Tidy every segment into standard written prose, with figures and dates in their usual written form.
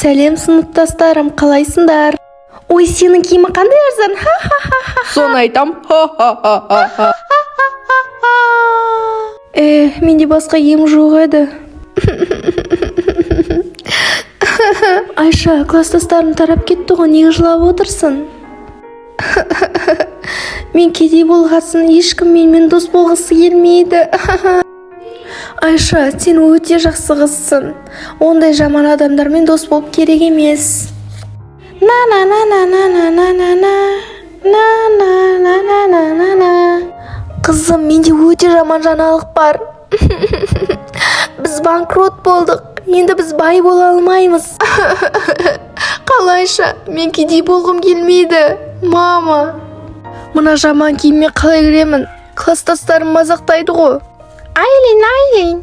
Сәлем, сыныптастарым, қалайсыңдар? Ой, сенің киімі қандай арзан, ха-ха-ха! Соны айтам, ха-ха-ха-ха. Менде басқа киім жоқ еді. Айша, класстастарым тарап кетті ғой, неге жылап отырсың? Мен кедей болғасын, ешкім менімен дос болғысы келмейді. Айша, сен өте жақсы қызсың, ондай жаман адамдармен дос болып керек емес. На на на на на на на на на на на на на на на на. Қызым, менде өте жаман жаңалық бар. Біз банкрот болдық, енді біз бай бола алмаймыз. Қалайша? Мен кедей болғым келмейді, мама. Мына жаман киіммен қалай кіремін? Класстастарым мазақтайды ғой. Айлин, Айлин,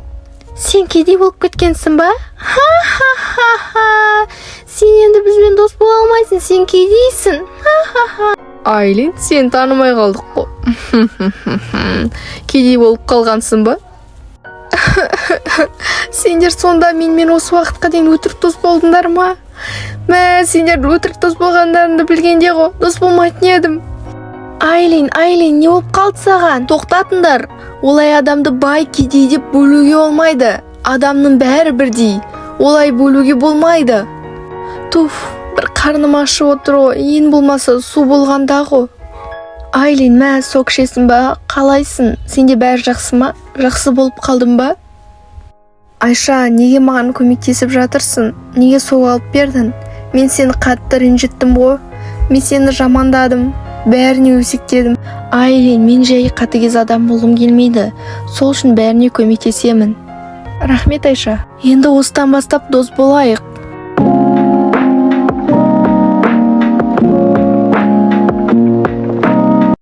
сен кедей болып кеткенсің ба? Ха-ха-ха-ха! Сен енді бізбен дос бола алмайсың, сен кедейсің, ха-ха-ха! Айлин, сені танымай қалдық қой. Кедей болып қалғансың ба? Сендер сонда менімен осы уақытқа дейін өтірік дос болдыңдар ма? Мә, сендер өтірік дос болғандарыңды білгенде ғой, дос болмайтын едім. Айлин, Айлин, не болып қалды саған? Тоқтатыңдар! Олай адамды бай, кедей деп бөлуге болмайды. Адамның бәрі бірдей, олай бөлуге болмайды. Туф, бір қарным ашып отыр ғой, ең болмаса су болғанда ғой. Айлин, мә, сок ішесің ба? Қалайсың? Сенде бәрі жақсы ма? Жақсы болып қалдың ба? Айша, неге маған көмектесіп жатырсың? Неге сок алып бердің? Мен сені қатты ренжіттім ғой, мен сені жамандадым, бәріне өсектедім. Айлин, мен жай қатыгез адам болғым келмейді, сол үшін бәріне көмектесемін. Рахмет, Айша. Енді осыдан бастап дос болайық.